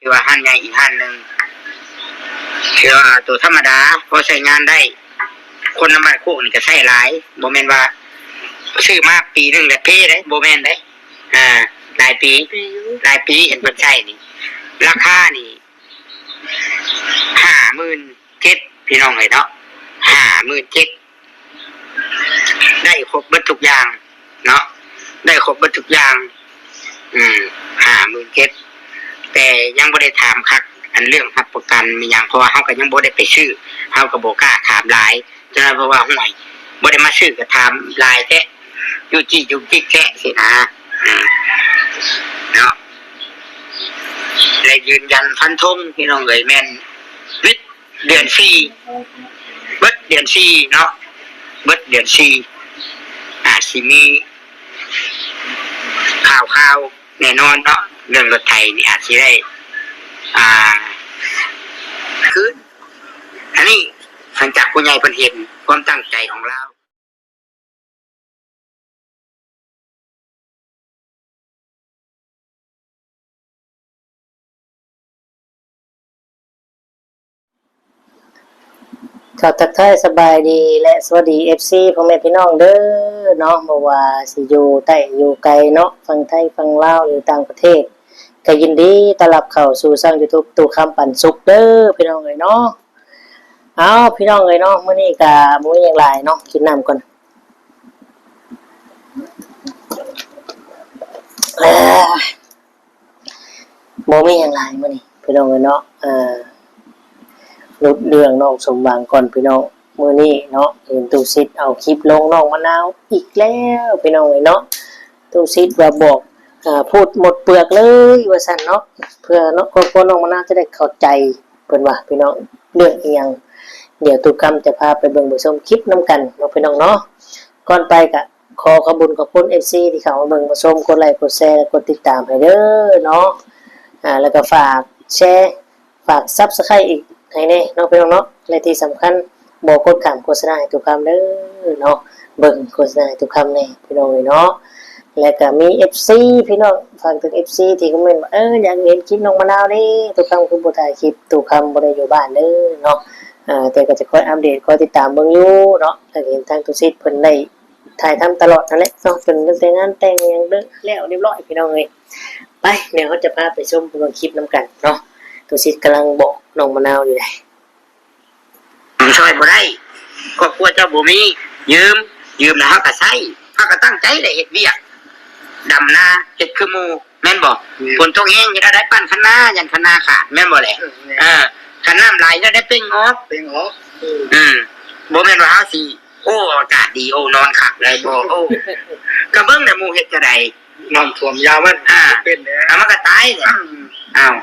ຫຼືວ່າຮ້ານໃຫຍ່ອີກຮ້ານໜຶ່ງ ຄືວ່າໂຕທຳມະດາພໍໃຊ້ງານໄດ້. ຄົນນຳບ້ານໂຄກນີ້ກໍໃຊ້ຫຼາຍ, ບໍ່ແມ່ນວ່າຊື້ມາປີໜຶ່ງແລ້ວເພເດ້, ບໍ່ແມ່ນເດ້. ອ່າ ຫຼາຍປີ ຫຼາຍປີເຫັນເພິ່ນໃຊ້ນີ້. ລາຄານີ້ຫ້າໝື່ນເຈັດ ພີ່ນ້ອງເອີຍເນາະ, ຫ້າໝື່ນເຈັດ ໄດ້ຄົບເບິດທຸກຢ່າງເນາະ, ໄດ້ຄົບເບິດທຸກຢ່າງ. ອືມ ຫ້າໝື່ນເຈັດ ແຕ່ຍັງບໍ່ໄດ້ຖາມຄັກ ອັນເລື່ອງຮັບປະກັນມີຫຍັງ, ເພາະວ່າເຮົາກໍຍັງບໍ່ໄດ້ໄປຊື້, ເຮົາກໍບໍ່ກ້າຖາມຫຼາຍ. ຈະນັ້ນ ເພາະວ່າ ຫ້ວຍ ບໍ່ໄດ້ມາຊື້ກໍຖາມຫຼາຍແທ້, ຈຸກຈິກຈຸກຈິກແທ້ຊີ້ນະ. ອືມ ເນາະ ແລະ ຢືນຢັນຟັນທົງ ພີ່ນ້ອງເອີຍ, ແມ່ນວິດເດືອນສີ່ ເບິດເດືອນສີ່ເນາະ, ເບິດເດືອນສີ່ ອາດຊິມີຂ່າວໆ ແນ່ນອນເນາະ, ເລື່ອງລົດໄຖນີ້ອາດຊິໄດ້ ອ່າ ຄືນ. ອັນນີ້ ຫຼັງຈາກຜູ້ໃຫຍ່ເພິ່ນເຫັນຄວາມຕັ້ງໃຈຂອງລາວ. ກໍທັກທາຍສະບາຍດີ ແລະ ສະຫວັດດີ ເອັຟຊີ ພໍ່ແມ່ພີ່ນ້ອງເດີເນາະ, ບໍ່ວ່າຊິຢູ່ໃຕ້ຢູ່ໄກເນາະ, ຝັ່ງໄທຝັ່ງລາວ ຫຼື ຕ່າງປະເທດ ກໍຍິນດີຕ້ອນຮັບເຂົ້າສູ່ຊ່ອງ YouTube ຕູ້ຄຳປັນສຸກເດີ ພີ່ນ້ອງເອີຍເນາະ. ເອົາ ພີ່ນ້ອງເອີຍເນາະ, ມື້ນີ້ກໍບໍ່ມີຫຍັງຫຼາຍເນາະ, ກິນນ້ຳກ່ອນ. ບໍ່ມີຫຍັງຫຼາຍມື້ນີ້ ພີ່ນ້ອງເອີຍເນາະ, ເອີ ຫຼຸດເລື່ອງນ້ອງສົມຫວັງກ່ອນພີ່ນ້ອງ. ມື້ນີ້ເນາະ ເຫັນຕູ້ສິດເອົາຄລິບລົງນ້ອງມະນາວອີກແລ້ວ ພີ່ນ້ອງເອີຍເນາະ. ຕູ້ສິດວ່າບອກ ເອີ ພູດໝົດເປືອກເລີຍວ່າຊັ້ນເນາະ, ເພື່ອເນາະ ຄອບຄົວນ້ອງມະນາວຈະໄດ້ເຂົ້າໃຈ ເພິ່ນວ່າພີ່ນ້ອງ ເລື່ອງອີ່ຫຍັງ. ດຽວຕູ້ຄຳຈະພາໄປເບິ່ງໄປຊົມຄລິບນຳກັນເນາະ ພີ່ນ້ອງເນາະ. ກ່ອນໄປກະຂໍຂອບບຸນຂອບຄຸນ ເອັຟຊີ ທີ່ເຂົ້າມາເບິ່ງມາຊົມ, ກົດໄລກົດແຊ ແລະ ກົດຕິດຕາມໃຫ້ເດີເນາະ. ອາ ແລ້ວກໍຝາກແຊ ຝາກ Subscribe ອີກໃຫ້ແດ່ເນາະ ພີ່ນ້ອງເນາະ. ແລະ ທີ່ສຳຄັນ ບໍ່ກົດຂ້າມໂຄສະນາໃຫ້ຕູ້ຄຳເດີເນາະ, ເບິ່ງໂຄສະນາໃຫ້ຕູ້ຄຳແດ່ ພີ່ນ້ອງເອີຍເນາະ. ແລະ ກໍມີ ເອັຟຊີ ພີ່ນ້ອງ ຝາກເຖິງ ເອັຟຊີ ທີ່ຄອມເມັນວ່າ ເອີ ຢາກເຫັນຄລິບນ້ອງມະນາວເດ້, ຕູ້ຄຳຄືບໍ່ຖ່າຍຄລິບ, ຕູ້ຄຳບໍ່ໄດ້ຢູ່ບ້ານເດີເນາະ. ອາ ແຕ່ກໍຈະຄອຍອັບເດດ ຄອຍຕິດຕາມເບິ່ງຢູ່ເນາະ. ກໍເຫັນທາງຕູ້ສິດເພິ່ນໄດ້ຖ່າຍທຳຕະຫຼອດນັ້ນແຫຼະເນາະ, ຈົນຕັ້ງແຕ່ງານແຕ່ງຫຍັງເລີກແລ້ວຮຽບຮ້ອຍ ພີ່ນ້ອງເອີຍ. ໄປ ດຽວເຮົາຈະພາໄປຊົມເບິ່ງຄລິບນຳກັນເນາະ. ຕູ້ສິດກຳລັງບອກນ້ອງມະນາວຢູ່ເດ້. ຊ່ອຍບໍ່ໄດ້, ຄອບຄົວເຈົ້າບໍ່ມີ, ຢືມ, ຢືມແລ້ວເຮົາກໍໃຊ້, ເຮົາກໍຕັ້ງໃຈໄດ້ເຮັດວຽກ ດຳນາ ເຮັດຄືໝູ່ ແມ່ນບໍ່? ແມ່ນ. ຝົນຕົກແຮງເຮັດແນວໃດ? ປັ່ນຄັນນາ, ຢ້ານຄັນນາຂາດ ແມ່ນບໍ່ແຫຼະ? ເອີ ແມ່ນ. ເອີ ຄັນນ້ຳຫຼາຍເຮັດແນວໃດ? ເປັ່ງອອກ, ເປັ່ງອອກ. ອືມ ອືມ ບໍ່ແມ່ນວ່າເຮົາຊິ ໂອ້ ອາກາດດີ ໂອ້ ນອນຄັກເລີຍ ບໍ່ ໂອ້ ກໍເບິ່ງແລ້ວໝູ່ເຮັດຈັ່ງໃດ? ນ້ຳຖ້ວມຍາມມັນ ອ່າ ເປັນແລ້ວ ອ່າ ມັນກໍຕາຍແຫຼະ. ອືມ ອ້າວ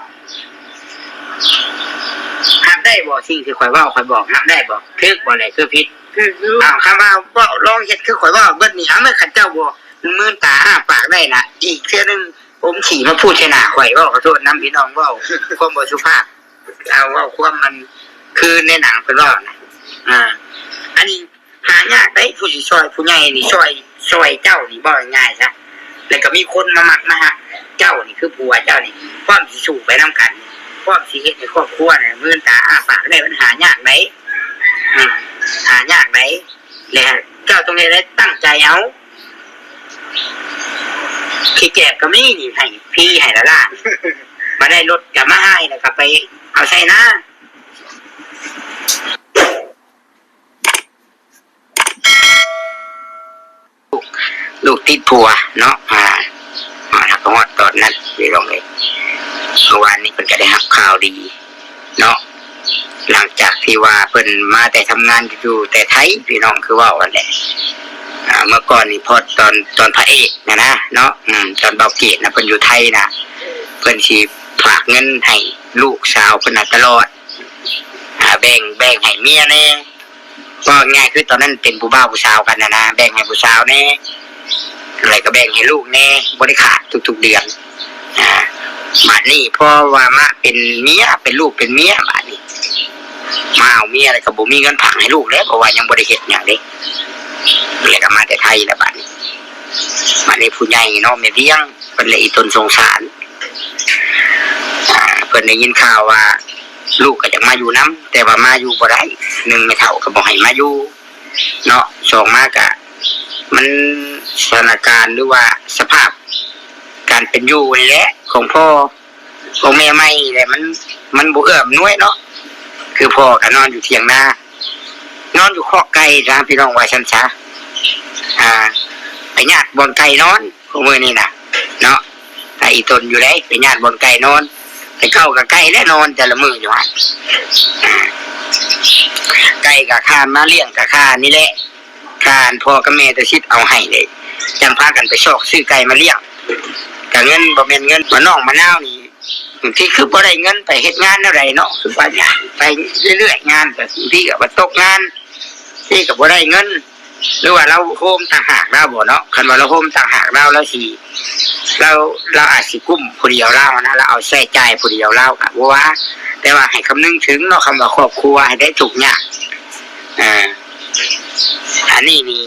ຮັບໄດ້ບໍ່? ສິ່ງທີ່ຂ້ອຍເວົ້າ ຂ້ອຍບອກ ຮັບໄດ້ບໍ່? ຖືກບໍ່ແຫຼະ ຄືຜິດ? ຖືກຢູ່. ອ້າວ ຄັນວ່າເວົ້າ ລອງເຮັດຄືຂ້ອຍເວົ້າເບິດນີ້ ເອົາ ແມ່ນ ຄັນເຈົ້າບໍ່ມືນຕາອ້າປາກໄດ້ນະ ອີກເທື່ອໜຶ່ງ ອົມຂີ້ມາພູດໃສ່ໜ້າຂ້ອຍ. ເວົ້າ ຂໍໂທດນຳພີ່ນ້ອງ ເວົ້າຄວາມບໍ່ສຸພາບ. ເອົາ ເວົ້າຄວາມມັນຄືໃນໜັງເພິ່ນເວົ້ານະ. ອ່າ ອັນນີ້ຫາຍາກເດ້ ຜູ້ຊິຊ່ອຍຜູ້ໃຫຍ່ນີ້ ຊ່ອຍ ຊ່ອຍເຈົ້ານີ້ ເວົ້າງ່າຍໆຊະ ແລ້ວກໍມີຄົນມາມັກມາຮັກເຈົ້ານີ້ ຄືຜົວເຈົ້ານີ້ ພ້ອມຊິສູ້ໄປນຳກັນ ພ້ອມຊິເຮັດໃຫ້ຄອບຄົວນີ້ ມືນຕາອ້າປາກໄດ້ ມັນຫາຍາກເດ້. ອືມ ຫາຍາກເດ້ ແລະ ເຈົ້າຕ້ອງໄດ້ຕັ້ງໃຈເອົາ. ຂີ້ແກກກໍມີນີ້ ໃຫ້ຟຣີ ໃຫ້ລ້າໆ ມາໄດ້ລົດກໍມາໃຫ້ ແລ້ວກໍໄປເອົາໃສ່ນາ. ລູກ ລູກຕິດຜົວເນາະ ອ່າ ຮອດ ຮອດຕອນນັ້ນ ພີ່ນ້ອງເອີຍ. ເມື່ອວານນີ້ເພິ່ນກໍໄດ້ຮັບຂ່າວດີເນາະ ຫຼັງຈາກທີ່ວ່າເພິ່ນມາແຕ່ທຳງານຢູ່ແຕ່ໄທ ພີ່ນ້ອງ ຄືເວົ້າຫັ້ນແຫຼະ. ອ່າ ເມື່ອກ່ອນນີ້ ພໍຕອນ ຕອນພະເອກນະນະເນາະ ອືມ ຕອນເບົາເກດນະ ເພິ່ນຢູ່ໄທນະ ເພິ່ນຊິຝາກເງິນໃຫ້ລູກສາວເພິ່ນນະຕະຫຼອດ ອ່າ ແບ່ງ ແບ່ງໃຫ້ເມຍແດ່ ເວົ້າງ່າຍໆ ຄືຕອນນັ້ນເປັນຜູ້ບ່າວຜູ້ສາວກັນນະນະ ແບ່ງໃຫ້ຜູ້ສາວແດ່ ແລ້ວກໍແບ່ງໃຫ້ລູກແດ່ ບໍ່ໄດ້ຂາດທຸກໆເດືອນ. ອ່າ ບາດນີ້ພໍວ່າມາເປັນເມຍ ເປັນລູກເປັນເມຍ ບາດນີ້ມາເອົາເມຍ ແລ້ວກໍບໍ່ມີເງິນຝາກໃຫ້ລູກແລ້ວ ເພາະວ່າຍັງບໍ່ໄດ້ເຮັດຫຍັງເດ້ ແລ້ວກໍມາແຕ່ໄທແລ້ວ ບາດນີ້ ບາດນີ້ຜູ້ໃຫຍ່ເນາະ ແມ່ວຽງ ເພິ່ນລະອີ່ຕົນສົງສານ. ອ່າ ເພິ່ນໄດ້ຍິນຂ່າວວ່າລູກກໍຢາກມາຢູ່ນຳ ແຕ່ວ່າມາຢູ່ບໍ່ໄດ້ ໜຶ່ງແມ່ເຖົ້າກໍບໍ່ໃຫ້ມາຢູ່ເນາະ ສອງມາກະ ມັນ ສະຖານະການ ຫຼືວ່າສະພາບການເປັນຢູ່ນີ້ແຫຼະ ຂອງພໍ່ຂອງແມ່ໃໝ່ນີ້ແຫຼະ ມັນ ມັນບໍ່ເອື້ອອຳນວຍເນາະ ຄືພໍ່ກໍນອນຢູ່ຖຽງນາ ນອນຢູ່ຄອກໄກ່ຊະ ພີ່ນ້ອງວ່າຊັ້ນຊະ ອ່າ ໄປຍາດບ່ອນໄກ່ນອນ ມື້ນີ້ນະເນາະ ໄປອີ່ຕົນຢູ່ເດ້ ໄປຍາດບ່ອນໄກ່ນອນ ແຕ່ເກົ່າກໍໄກ່ແຫຼະ ນອນແຕ່ລະມື້ຢູ່ຫັ້ນ ອ່າ ໄກ່ກໍຄ່າມາລ້ຽງ ກໍຄ່ານີ້ແຫຼະ ຄ່າອັນພໍ່ກັບແມ່ຕາຊິດເອົາໃຫ້ເດ້ ຈັ່ງພາກັນໄປຊອກຊື້ໄກ່ມາລ້ຽງ ກໍເງິນບໍ່ແມ່ນເງິນ ມະນ້ອງມະນາວນີ້ ບາງທີຄືບໍ່ໄດ້ເງິນໄປເຮັດງານແນວໃດເນາະ ຄືວ່າຍາກໄປເລື້ອຍໆ ງານກໍບາງທີກໍບໍ່ຕົກງານ ບາງທີກໍບໍ່ໄດ້ເງິນ ຫຼືວ່າລາວໂຮມຕ່າງຫາກລາວບໍ່ເນາະ ຄັນວ່າລາວໂຮມຕ່າງຫາກລາວ ລາວຊິ ລາວ ລາວອາດຊິກຸ້ມຜູ້ດຽວລາວນະ ລາວເອົາໃຊ້ຈ່າຍຜູ້ດຽວລາວກໍບໍ່ວ່າ ແຕ່ວ່າໃຫ້ຄຳນຶງເຖິງເນາະ ຄຳວ່າຄອບຄົວໃຫ້ໄດ້ທຸກຍາກ ເອີ ອັນນີ້ນີ້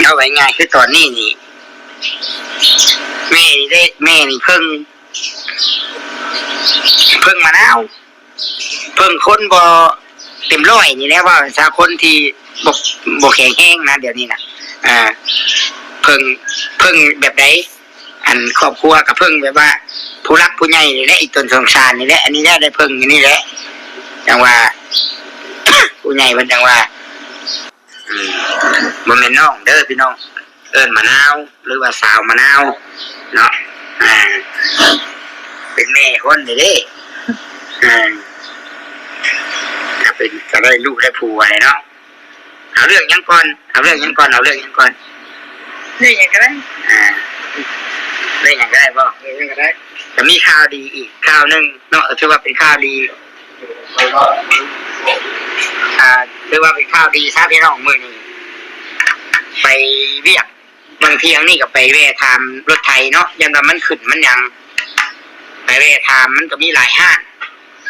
ເວົ້າງ່າຍໆ ຄືຕອນນີ້ນີ້ ແມ່ນີ້ໄດ້ ແມ່ນີ້ເພິ່ງ ເພິ່ງມະນາວ ເພິ່ງຄົນບໍ່ເຕັມຮ້ອຍນີ້ແຫຼະ ເວົ້າສາຄົນທີ່ບໍ່ ບໍ່ແຂງແຮງນະ ດຽວນີ້ນະ ອ່າ ເພິ່ງ ເພິ່ງແບບໃດ ອັນຄອບຄົວກໍເພິ່ງແບບວ່າຜູ້ຫຼັກຜູ້ໃຫຍ່ນີ້ແຫຼະ ອີ່ຕົນສົງສານນີ້ແຫຼະ ອັນນີ້ແຫຼະໄດ້ເພິ່ງຢູ່ນີ້ແຫຼະ ຈັ່ງວ່າ ຜູ້ໃຫຍ່ເພິ່ນຈັ່ງວ່າ ອືມ ບໍ່ແມ່ນນ້ອງເດີພີ່ນ້ອງ ເອີ້ນມະນາວ ຫຼືວ່າສາວມະນາວເນາະ ອ່າ ເປັນແມ່ຄົນເດ້ ອ່າ ກໍເປັນ ກໍໄດ້ລູກໄດ້ຜົວແຫຼະເນາະ ເອົາເລື່ອງຫຍັງກ່ອນ ເອົາເລື່ອງຫຍັງກ່ອນ ເອົາເລື່ອງຫຍັງກ່ອນ ເລື່ອງຫຍັງກໍໄດ້ ອ່າ ເລື່ອງຫຍັງກໍໄດ້ບໍ່ ເລື່ອງຫຍັງກໍໄດ້ ກໍມີຂ່າວດີອີກຂ່າວໜຶ່ງເນາະ ຖືວ່າເປັນຂ່າວດີ ອ່າ ຖືວ່າເປັນຂ່າວດີຊະພີ່ນ້ອງ ມື້ນີ້ໄປວຽກ ບາງເທື່ອນີ້ກໍໄປແວ່ຖາມລົດໄຖເນາະ ຢ້ານວ່າມັນຂຶ້ນມັນຫຍັງ ໄປແວ່ຖາມ ມັນກໍມີຫຼາຍຮ້ານ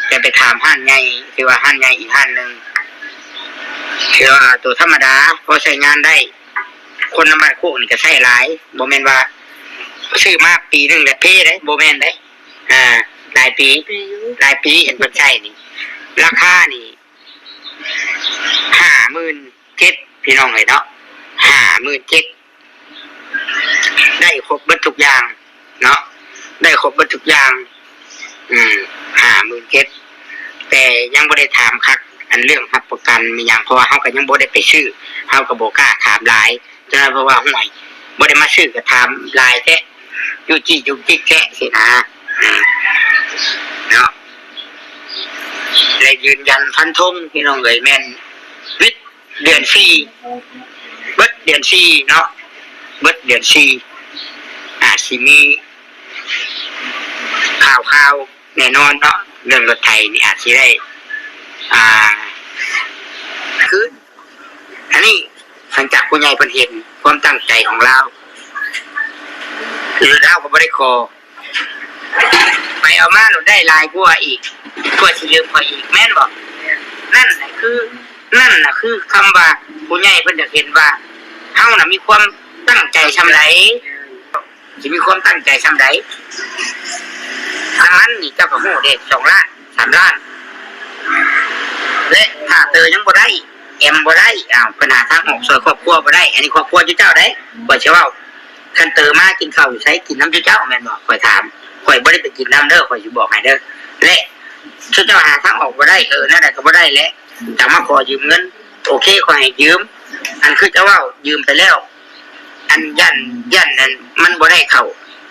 ແຕ່ໄປຖາມຮ້ານໃຫຍ່ ຖືວ່າຮ້ານໃຫຍ່ອີກຮ້ານໜຶ່ງ ຄືວ່າໂຕທຳມະດາ ພໍໃຊ້ງານໄດ້ ຄົນນຳບ້ານໂຄກນີ້ກໍໃຊ້ຫຼາຍ ບໍ່ແມ່ນວ່າຊື້ມາປີໜຶ່ງແລ້ວເພເດ້ ບໍ່ແມ່ນເດ້ ອ່າ ຫຼາຍປີ ຫຼາຍປີເຫັນເພິ່ນໃຊ້ນີ້ ລາຄານີ້ ຫ້າໝື່ນເຈັດ ພີ່ນ້ອງເອີຍເນາະ ຫ້າໝື່ນເຈັດ ໄດ້ຄົບເບິດທຸກຢ່າງເນາະ ໄດ້ຄົບເບິດທຸກຢ່າງ ອືມ ຫ້າໝື່ນເຈັດ ແຕ່ຍັງບໍ່ໄດ້ຖາມຄັກ ອັນເລື່ອງຮັບປະກັນແມ່ນຫຍັງ ເພາະວ່າເຮົາກໍຍັງບໍ່ໄດ້ໄປຊື້ ເຮົາກໍບໍ່ກ້າຖາມຫຼາຍ ຈະນັ້ນ ເພາະວ່າ ຫ້ວຍ ບໍ່ໄດ້ມາຊື້ກໍຖາມຫຼາຍແທ້ ຈູ້ຈີ້ຈຸກຈິກແທ້ຊີ້ນະ ເນາະ ແລະ ຢືນຢັນຟັນທົງ ພີ່ນ້ອງເອີຍ ແມ່ນວິດເດືອນສີ່ ເບິດເດືອນສີ່ເນາະ ເບິດເດືອນສີ່ ອາດຊິມີຂ່າວໆ ແນ່ນອນເນາະ ເລື່ອງລົດໄຖນີ້ອາດຊິໄດ້ ອ່າ ຄືນ ອັນນີ້ຫຼັງຈາກຜູ້ໃຫຍ່ເພິ່ນເຫັນຄວາມຕັ້ງໃຈຂອງລາວ ລາວກໍບໍ່ໄດ້ຂໍ ໄປເອົາມາໂລດໄດ້ຫຼາຍກວ່າອີກ ກວ່າຊິຢືມຂ້ອຍອີກ ແມ່ນບໍ່? ນັ້ນນະຄື ນັ້ນນະຄືຄຳວ່າຜູ້ໃຫຍ່ເພິ່ນຢາກເຫັນວ່າເຮົານະມີຄວາມຕັ້ງໃຈສ່ຳໃດ. ຊິມີຄວາມຕັ້ງໃຈສ່ຳໃດ? ນ້ຳມັນນີ້ເຈົ້າກໍຮູ້ເດ້ ສອງລ້ານ ສາມລ້ານ ແລະ ຖ້າເຕີຍັງບໍ່ໄດ້ ແອມບໍ່ໄດ້ ອ້າວ ເພິ່ນຫາທາງອອກຊ່ອຍຄອບຄົວບໍ່ໄດ້ ອັນນີ້ຄອບຄົວຈຸເຈົ້າໃດ໋ ຂ້ອຍຊິເວົ້າ ຄັນເຕີມາກິນເຂົ້າຢູ່ໃສ ກິນນຳຈຸເຈົ້າແມ່ນບໍ່? ຂ້ອຍຖາມ ຂ້ອຍບໍ່ໄດ້ໄປກິນນຳເດີ ຂ້ອຍຊິບອກໃຫ້ເດີ ແລະ ຊຸເຈົ້າຫາທາງອອກບໍ່ໄດ້ ເອີ ແນວໃດກໍບໍ່ໄດ້ແຫຼະ ຈະມາຂໍຢືມເງິນ ໂອເຄ ຂ້ອຍໃຫ້ຢືມ ອັນຄືເຈົ້າເວົ້າ ຢືມໄປແລ້ວ ອັນຢ້ານ ຢ້ານອັນມັນບໍ່ໄດ້ເຂົ້າ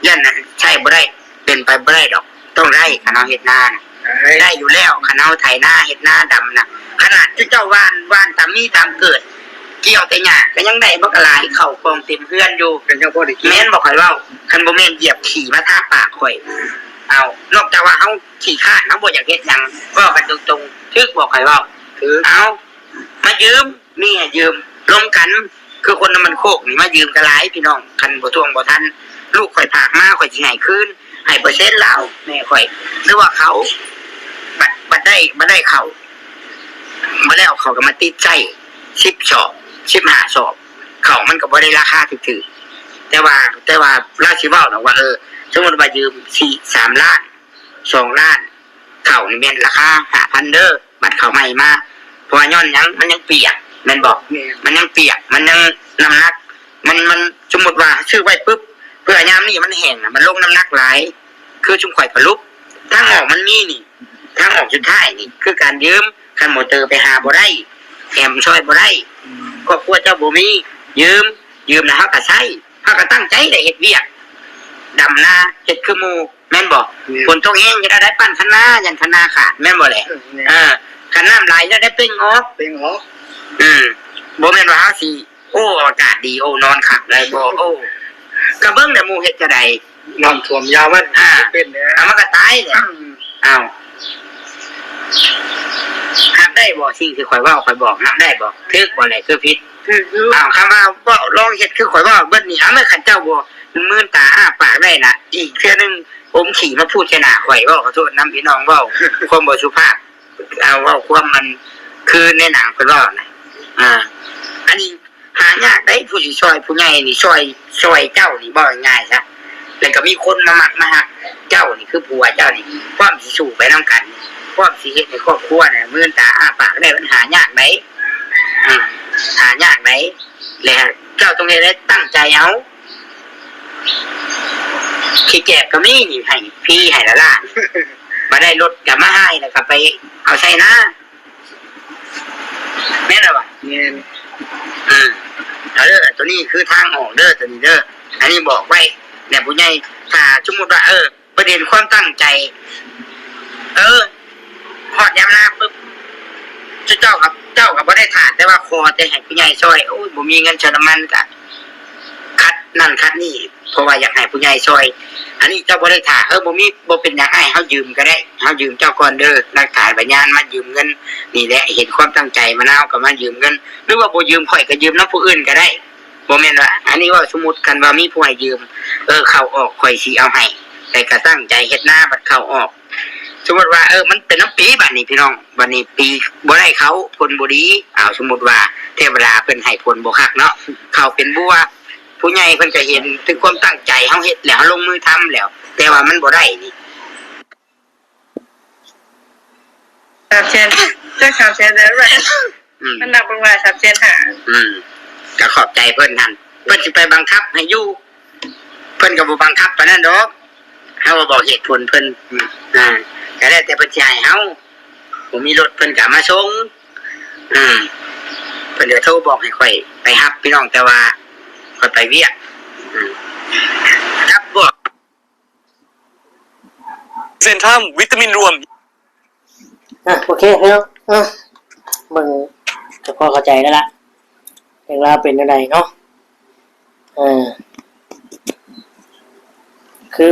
ຢ້ານອັນໃຊ້ບໍ່ໄດ້ ເປັນໄປບໍ່ໄດ້ດອກ ຕ້ອງໄດ້ ຄັນເຮົາເຮັດນານະ ໄດ້ຢູ່ແລ້ວ ຄັນເຮົາໄຖນາເຮັດນາດຳນະ ຂະໜາດຈຸເຈົ້າຫວ່ານ ຫວ່ານຕາມມີຕາມເກີດ ກ່ຽວແຕ່ຫຍ້າກໍຍັງໄດ້ບັກຫຼາຍ ເຂົ້າກອງເຕັມເຮືອນຢູ່ ແມ່ນບໍ່ຂ້ອຍເວົ້າ? ຄັນບໍ່ແມ່ນຢຽບຂີ້ມາທາປາກຂ້ອຍ ເອົາ ນອກຈາກວ່າເຮົາຂີ້ຄ້ານ ເຮົາບໍ່ຢາກເຮັດຫຍັງ ເວົ້າກັນຕົງໆ ຖືກບໍ່ຂ້ອຍເວົ້າ? ເອົາ ມາຢືມ ມີໃຫ້ຢືມ ລົມກັນ ຄືຄົນນ້ຳມັນໂຄກນີ້ ມາຢືມກໍຫຼາຍພີ່ນ້ອງ ຄັນບໍ່ທວງບໍ່ທັນ ລູກຂ້ອຍຝາກມາ ຂ້ອຍຊິໃຫ້ຄືນ ໃຫ້ເປີເຊັນລາວ ແມ່ຂ້ອຍ ຫຼືວ່າເຂົາ ບັດ ບັດໄດ້ ບັດໄດ້ເຂົ້າ ມາແລ້ວເຂົາກໍມາຕິດໃຊ້ ສິບສອບ ສິບຫ້າສອບ ເຂົ້າມັນກໍບໍ່ໄດ້ລາຄາຖືກໆ ແຕ່ວ່າ ແຕ່ວ່າລາວຊິເວົ້າດອກວ່າ ເອີ ສົມມຸດວ່າຢືມສີ່ ສາມລ້ານ ນີ້ແມ່ນລາຄາຫ້າພັນເດີ້ ບາດເຂົ້າໃໝ່ມາ. ເພາະວ່າຍ້ອນຫຍັງ? ມັນຍັງປຽກ ແມ່ນບໍ່? ແມ່ນ. ມັນຍັງປຽກ ມັນຍັງ ນ້ຳໜັກ ມັນ ມັນ ສົມມຸດວ່າຊື້ໄວ້ປຶບ ເພື່ອຍາມນີ້ມັນແຫ້ງນະ ມັນລົງນ້ຳໜັກຫຼາຍ. ຄືຊຸມຂ້ອຍສະຫຼຸບ ທາງອອກມັນມີນີ້ ທາງອອກສຸດທ້າຍນີ້ຄືການຢືມ. ຄັນມໍເຕີໄປຫາບໍ່ໄດ້ ແອມຊ່ອຍບໍ່ໄດ້ ອືມ ຄອບຄົວເຈົ້າບໍ່ມີ ຢືມ ຢືມແລ້ວເຮົາກໍໃຊ້ ເຮົາກໍຕັ້ງໃຈໄດ້ເຮັດວຽກ ດຳນາ ເຮັດຄືໝູ່ ແມ່ນບໍ່? ແມ່ນ. ຝົນຕົກແຮງຈະໄດ້ປັ່ນຄັນນາ ຢ້ານຄັນນາຂາດ ແມ່ນບໍ່ແຫຼະ? ເອີ ແມ່ນ. ເອີ ຄັນນ້ຳຫຼາຍຈະໄດ້ເປັ່ງອອກ ເປັ່ງອອກ. ອືມ ບໍ່ແມ່ນວ່າເຮົາຊິ ໂອ້ ອາກາດດີ ໂອ້ ນອນຄັກໄດ້ບໍ່? ໂອ້ ກໍເບິ່ງແຫຼະ ໝູ່ເຮັດຈັ່ງໃດ? ນ້ຳຖ້ວມຍາມມັນ ອ່າ ເປັນແຫຼະ ອ່າ ມັນກໍຕາຍແຫຼະ. ອືມ ອ້າວ ຮັບໄດ້ບໍ່? ສິ່ງທີ່ຂ້ອຍເວົ້າ ຂ້ອຍບອກ ຮັບໄດ້ບໍ່? ຖືກບໍ່ແຫຼະ ຄືຜິດ? ຖືກຢູ່. ອ້າວ ຄຳວ່າເວົ້າ ລອງເຮັດຄືຂ້ອຍເວົ້າເບິດນີ້ ເອົາ ແມ່ນຄັນເຈົ້າບໍ່ ມື່ນຕາອ້າປາກໄດ້ນະ ອີກເທື່ອໜຶ່ງອົມຂີ້ມາພູດໃສ່ໜ້າຂ້ອຍ. ເວົ້າ ຂໍໂທດນຳພີ່ນ້ອງ ເວົ້າຄວາມບໍ່ສຸພາບ. ເອົາ ເວົ້າຄວາມມັນຄືໃນໜັງເພິ່ນເວົ້ານະ. ອ່າ ອັນນີ້ຫາຍາກໄດ໋ ຜູ້ຊິຊ່ອຍຜູ້ໃຫຍ່ນີ້ ຊ່ອຍ ຊ່ອຍເຈົ້ານີ້ ເວົ້າງ່າຍໆຊະ ແລ້ວກໍມີຄົນມາມັກມາຮັກເຈົ້ານີ້ ຄືຜົວເຈົ້ານີ້ ພ້ອມຊິສູ້ໄປນຳກັນ ພ້ອມຊິເຮັດໃຫ້ຄອບຄົວນີ້ ມື່ນຕາອ້າປາກໄດ້ ມັນຫາຍາກໄດ໋. ອ່າ ຫາຍາກໄດ໋ ແລະເຈົ້າຕ້ອງໄດ້ຕັ້ງໃຈເອົາ. ຂີ້ແກບກໍມີນີ້ ໃຫ້ຟຣີໃຫ້ລ້າໆ ມາໄດ້ລົດກໍມາໃຫ້ ແລ້ວກໍໄປເອົາໃສ່ນາ ແມ່ນລະວະ? ແມ່ນ. ອືມ ເອົາເດີ ໂຕນີ້ຄືທາງອອກເດີ ໂຕນີ້ເດີ ອັນນີ້ບອກໄວ້ແດ່ຜູ້ໃຫຍ່. ຖ້າສົມມຸດວ່າ ເອີ ປະເດັນຄວາມຕັ້ງໃຈ ເອີ ຮອດຍາມນາປຶບ ເຈົ້າກັບ ເຈົ້າກໍບໍ່ໄດ້ຖ້າ ແຕ່ວ່າຂໍແຕ່ໃຫ້ຜູ້ໃຫຍ່ຊ່ອຍ. ໂອ້ຍ ບໍ່ມີເງິນເຕີມນ້ຳມັນ ກໍຂັດນັ້ນຂັດນີ້ ເພາະວ່າຢາກໃຫ້ຜູ້ໃຫຍ່ຊ່ອຍ. ອັນນີ້ເຈົ້າບໍ່ໄດ້ຖ້າ ເອີ ບໍ່ມີ ບໍ່ເປັນຫຍັງ ອ້າຍ ເຮົາຢືມກໍໄດ້ ເຮົາຢືມເຈົ້າກ່ອນເດີ ຫຼັກຖານພະຍານມາຢືມເງິນນີ້ແຫຼະ. ເຫັນຄວາມຕັ້ງໃຈມະນາວກໍມາຢືມເງິນ ຫຼືວ່າບໍ່ຢືມຂ້ອຍກໍຢືມນຳຜູ້ອື່ນກໍໄດ້. ບໍ່ແມ່ນວ່າ ອັນນີ້ເວົ້າສົມມຸດ ຄັນວ່າມີຜູ້ໃຫ້ຢືມ ເອີ ເຂົ້າອອກຂ້ອຍຊິເອົາໃຫ້ ແຕ່ກໍຕັ້ງໃຈເຮັດນາ ບັດເຂົ້າອອກ ສົມມຸດວ່າ ເອີ ມັນເປັນນຳປີ ບາດນີ້ພີ່ນ້ອງ ບາດນີ້ປີບໍ່ໄດ້ເຂົ້າ ຜົນບໍ່ດີ. ເອົາ ສົມມຸດວ່າເທວະດາເພິ່ນໃຫ້ຜົນບໍ່ຄັກເນາະ ເຂົ້າເປັນບົວ ຜູ້ໃຫຍ່ເພິ່ນກໍເຫັນເຖິງຄວາມຕັ້ງໃຈ ເຮົາເຮັດແລ້ວ ເຮົາລົງມືທຳແລ້ວ ແຕ່ວ່າມັນບໍ່ໄດ້ນີ້ ສາມແສນ ຈັກສາມແສນເທົ່າໃດ ອືມ ມັນນັບເບິ່ງວ່າສາມແສນຫ້າ ອືມ ກໍຂອບໃຈເພິ່ນຫັ້ນ ເພິ່ນຊິໄປບັງຄັບໃຫ້ຢູ່ ເພິ່ນກໍບໍ່ບັງຄັບປານນັ້ນດອກ ເຮົາກໍບອກເຫດຜົນເພິ່ນ ອືມ ອ່າ ກໍແລ້ວແຕ່ເພິ່ນຊິໃຫ້ເຮົາ ບໍ່ມີລົດເພິ່ນກໍເອົາມາສົ່ງ ອືມ ເພິ່ນກໍໂທບອກໃຫ້ຂ້ອຍໄປຮັບ ພີ່ນ້ອງ ແຕ່ວ່າຂ້ອຍໄປວຽກ ອືມ ກັບບອກ ເຊັນທຣາມ ວິຕາມິນລວມ ອ່ະ ໂອເຄພີ່ນ້ອງ ອ່ະ ເບິ່ງກໍພໍເຂົ້າໃຈແລ້ວລະ ເລື່ອງລາວເປັນແນວໃດເນາະ ເອີ ຄື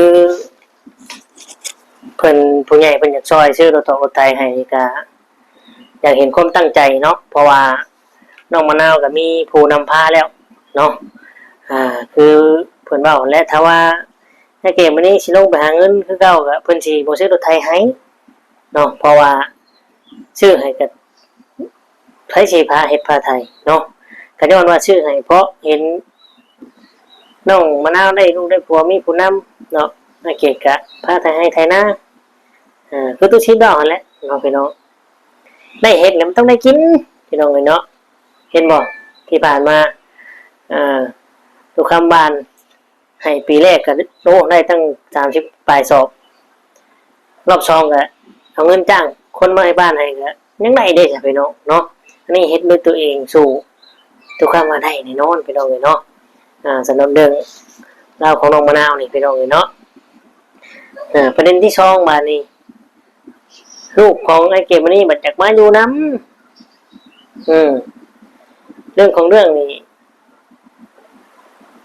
ເພິ່ນ ຜູ້ໃຫຍ່ເພິ່ນຢາກຊ່ອຍຊື້ລົດຖອກລົດໄຖໃຫ້ນີ້ ກະຢາກເຫັນຄວາມຕັ້ງໃຈເນາະ ເພາະວ່ານ້ອງມະນາວກໍມີຜູ້ນຳພາແລ້ວເນາະ ອ່າ ຄືເພິ່ນເວົ້າແຫຼະ ຖ້າວ່າ ໃນເກມມື້ນີ້ຊິລົງໄປຫາເງິນຄືເກົ່າ ກໍເພິ່ນຊິບໍ່ຊື້ລົດໄຖໃຫ້ເນາະ ເພາະວ່າຊື້ໃຫ້ກໍໃຜຊິພາເຮັດພາໄຖເນາະ ກໍຍ້ອນວ່າຊື້ໃຫ້ເພາະເຫັນນ້ອງມະນາວໄດ້ລູກໄດ້ຜົວມີຜູ້ນຳເນາະ ອາເກດກໍພາໄຖໄຮ່ໄຖນາ ເອີ ຄືຕູ້ຊີບເວົ້າຫັ້ນແຫຼະເນາະພີ່ນ້ອງ ໄດ້ເຮັດແລ້ວມັນຕ້ອງໄດ້ກິນ ພີ່ນ້ອງເອີຍເນາະ ເຫັນບໍ່ ທີ່ຜ່ານມາ ເອີ ຕຸຄຳບ້ານ ໃຫ້ປີແລກກໍ ໂອ້ ໄດ້ຕັ້ງສາມສິບປາຍສອບ ຮອບສອງກໍເອົາເງິນຈ້າງຄົນມາໃຫ້ບ້ານໃຫ້ກໍຍັງໄດ້ເດ້ຊະພີ່ນ້ອງເນາະ ອັນນີ້ເຮັດດ້ວຍຕົວເອງສູ້ ທຸກຄຳວ່າໄດ້ແນ່ນອນພີ່ນ້ອງເອີຍເນາະ ອ່າ ສຳລັບເລື່ອງລາວຂອງນ້ອງມະນາວນີ້ພີ່ນ້ອງເອີຍເນາະ ອ່າ ປະເດັນທີສອງບາດນີ້ ລູກຂອງອ້າຍເກດມະນີບັດຢາກມາຢູ່ນຳ ເອີ ເລື່ອງຂອງເລື່ອງນີ້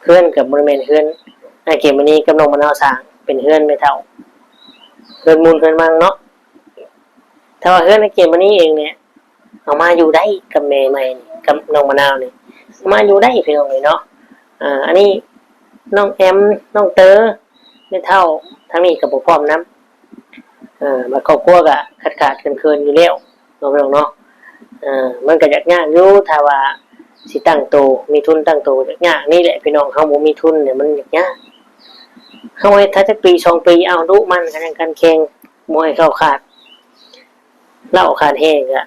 ເຮືອນກໍບໍ່ໄດ້ແມ່ນເຮືອນອ້າຍເກດມະນີກັບນ້ອງມະນາວສ້າງ ເປັນເຮືອນແມ່ເຖົ້າ ເຮືອນມູນເຮືອນມັງເນາະ ຖ້າວ່າເຮືອນອ້າຍເກດມະນີເອງນີ້ ເອົາມາຢູ່ໄດ້ກັບແມ່ໃໝ່ນີ້ ກັບນ້ອງມະນາວນີ້ ເອົາມາຢູ່ໄດ້ພີ່ນ້ອງເອີຍເນາະ ອ່າ ອັນນີ້ນ້ອງແອມ ນ້ອງເຕີ ແມ່ເຖົ້າ ທາງນີ້ກໍບໍ່ພ້ອມນຳ ເອີ ບາດຄອບຄົວກໍຂາດໆເຂີນໆຢູ່ແລ້ວເນາະ ພີ່ນ້ອງເນາະ ເອີ ມັນກໍຢາກຍາກຢູ່ ຖ້າວ່າຊິຕັ້ງໂຕ ມີທຶນຕັ້ງໂຕກໍຢາກຍາກ ນີ້ແຫຼະພີ່ນ້ອງ ເຮົາບໍ່ມີທຶນນີ້ມັນຢາກຍາກ ເຮົາເຮັດຖ້າຈັກປີສອງປີ ເອົາ ດຸໝັ່ນກັນ ຍັງກັນແຂ່ງ ບໍ່ໃຫ້ເຂົ້າຄາດ ເຫຼົ້າຂາດແຮ່ກໍ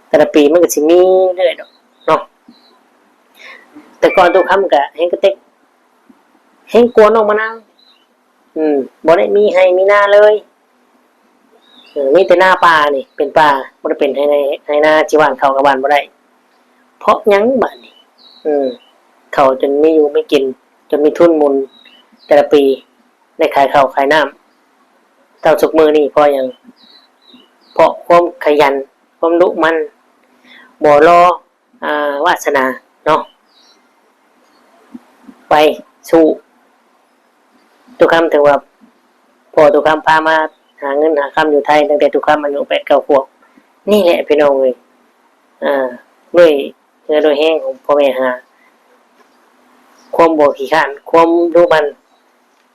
ແຕ່ລະປີມັນກໍຊິມີເລື້ອຍດອກເນາະ. ແຕ່ກ່ອນຕູ້ຄຳກໍແຮ່ງກະເຕັກ ແຮ່ງກວ່ານ້ອງມະນາວ ອືມ ບໍ່ໄດ້ມີໄຮ່ມີນາເລີຍ ເອີ ມີແຕ່ນາປ່ານີ້ ເປັນປ່າ ບໍ່ໄດ້ເປັນໄຮ່ນາ ໄຮ່ນາ ຊິຫວ່ານເຂົ້າກໍຫວ່ານບໍ່ໄດ້. ເພາະຫຍັງບາດນີ້? ເອີ ເຂົ້າຈົນມີຢູ່ມີກິນ ຈົນມີທຶນໝູນແຕ່ລະປີ ໄດ້ຂາຍເຂົ້າຂາຍນ້ຳ ເທົ່າທຸກມື້ນີ້ ເພາະຫຍັງ? ເພາະຄວາມຂະຫຍັນ ຄວາມດຸໝັ່ນ ບໍ່ລໍ ອ່າ ວາສະໜາເນາະ ໄປສູ້. ຕຸຄຳຖືວ່າ ພໍ່ຕຸຄຳພາມາຫາເງິນຫາຄຳຢູ່ໄທ ຕັ້ງແຕ່ຕຸຄຳອາຍຸແປດເກົ້າຂວບນີ້ແຫຼະ ພີ່ນ້ອງເອີຍ. ອ່າ ດ້ວຍເຫື່ອດ້ວຍແຮງຂອງພໍ່ແມ່ຫາ ຄວາມບໍ່ຂີ້ຄ້ານ ຄວາມດຸໝັ່ນ.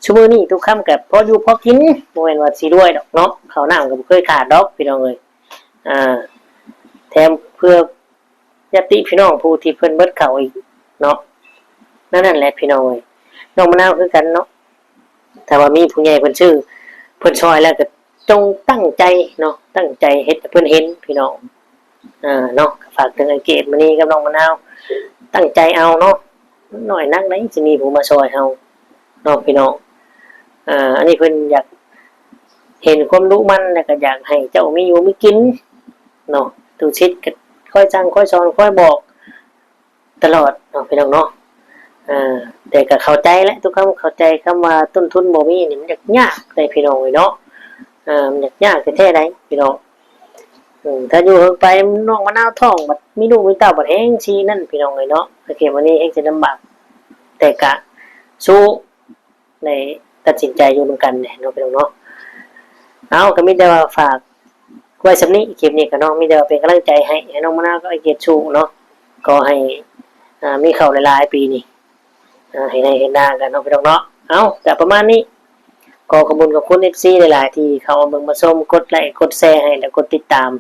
ຊຸມື້ນີ້ຕຸຄຳກໍພໍຢູ່ພໍກິນ ບໍ່ແມ່ນວ່າຊິລວຍດອກເນາະ ເຂົ້ານ້ຳກໍບໍ່ເຄີຍຂາດດອກ ພີ່ນ້ອງເອີຍ. ອ່າ ແຖມເພື່ອຍາດຕິພີ່ນ້ອງຜູ້ທີ່ເພິ່ນເບິດເຂົ້າອີກເນາະ. ນັ້ນ ນັ້ນແຫຼະພີ່ນ້ອງເອີຍ ນ້ອງມະນາວຄືກັນເນາະ ຖ້າວ່າມີຜູ້ໃຫຍ່ເພິ່ນຊື້ ເພິ່ນຊ່ອຍແລ້ວກໍຈົ່ງຕັ້ງໃຈເນາະ ຕັ້ງໃຈເຮັດໃຫ້ເພິ່ນເຫັນພີ່ນ້ອງ. ເອີ ເນາະ ກໍຝາກເຖິງອ້າຍເກດ ມະນີ ກັບນ້ອງມະນາວ ຕັ້ງໃຈເອົາເນາະ ນ້ອຍໜັກໃດ ຊິມີຜູ້ມາຊ່ອຍເຮົາເນາະ ພີ່ນ້ອງ. ເອີ ອັນນີ້ເພິ່ນຢາກເຫັນຄວາມດຸໝັ່ນ ແລ້ວກໍຢາກໃຫ້ເຈົ້າມີຢູ່ມີກິນເນາະ. ຕຸສິດກໍຄອຍສັ່ງຄອຍສອນຄອຍບອກຕະຫຼອດເນາະ ພີ່ນ້ອງເນາະ. ເອີ ແຕ່ກໍເຂົ້າໃຈແຫຼະ ທຸກຄົນເຂົ້າໃຈຄຳວ່າຕົ້ນທຶນບໍ່ມີນີ້ ມັນຍາກໆ ເດ້ພີ່ນ້ອງເອີຍເນາະ. ເອີ ມັນຍາກໆ ແທ້ໆ ໃດ໋ພີ່ນ້ອງ. ເອີ ຖ້າຢູ່ເຫິງໄປ ນ້ອງມະນາວທ້ອງ ບັດມີລູກມີເຕົ້າ ບັດແຮ່ງຊິນັ້ນ ພີ່ນ້ອງເອີຍເນາະ ໂອເຄ ມື້ນີ້ແຮ່ງຊິລຳບາກ ແຕ່ກະສູ້ ໄດ້ຕັດສິນໃຈຢູ່ນຳກັນແຫຼະເນາະ ພີ່ນ້ອງເນາະ. ເອົາ ກໍມີແຕ່ວ່າຝາກໄວ້ສ່ຳນີ້ ຄລິບນີ້ກໍເນາະ ມີແຕ່ວ່າເປັນກຳລັງໃຈໃຫ້ ໃຫ້ນ້ອງມະນາວກັບອ້າຍເກດສູ້ເນາະ. ຂໍໃຫ້ ອ່າ ມີເຂົ້າຫຼາຍໆ ປີນີ້ ອ່າ ເຮັດໄຮ່ເຮັດນາກັນເນາະ ພີ່ນ້ອງເນາະ. ເອົາ ກໍປະມານນີ້ ຂໍຂອບຄຸນຂອບຄຸນ ເອັຟຊີ ຫຼາຍໆ ທີ່ເຂົ້າມາເບິ່ງມາຊົມ ກົດໄລກົດແຊໃຫ້ ແລະ ກົດຕິດຕາມ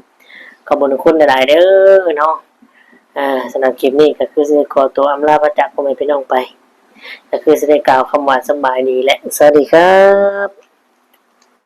ຂອບຄຸນຂອບຄຸນຫຼາຍໆ ເດີເນາະ. ອ່າ ສຳລັບຄລິບນີ້ກໍຄືຊິໄດ້ຂໍຕົວອຳລາພາຈາກພໍ່ແມ່ພີ່ນ້ອງໄປ ກໍຄືຊິໄດ້ກ່າວຄຳວ່າສະບາຍດີ ແລະ ສະຫວັດດີຄັບ.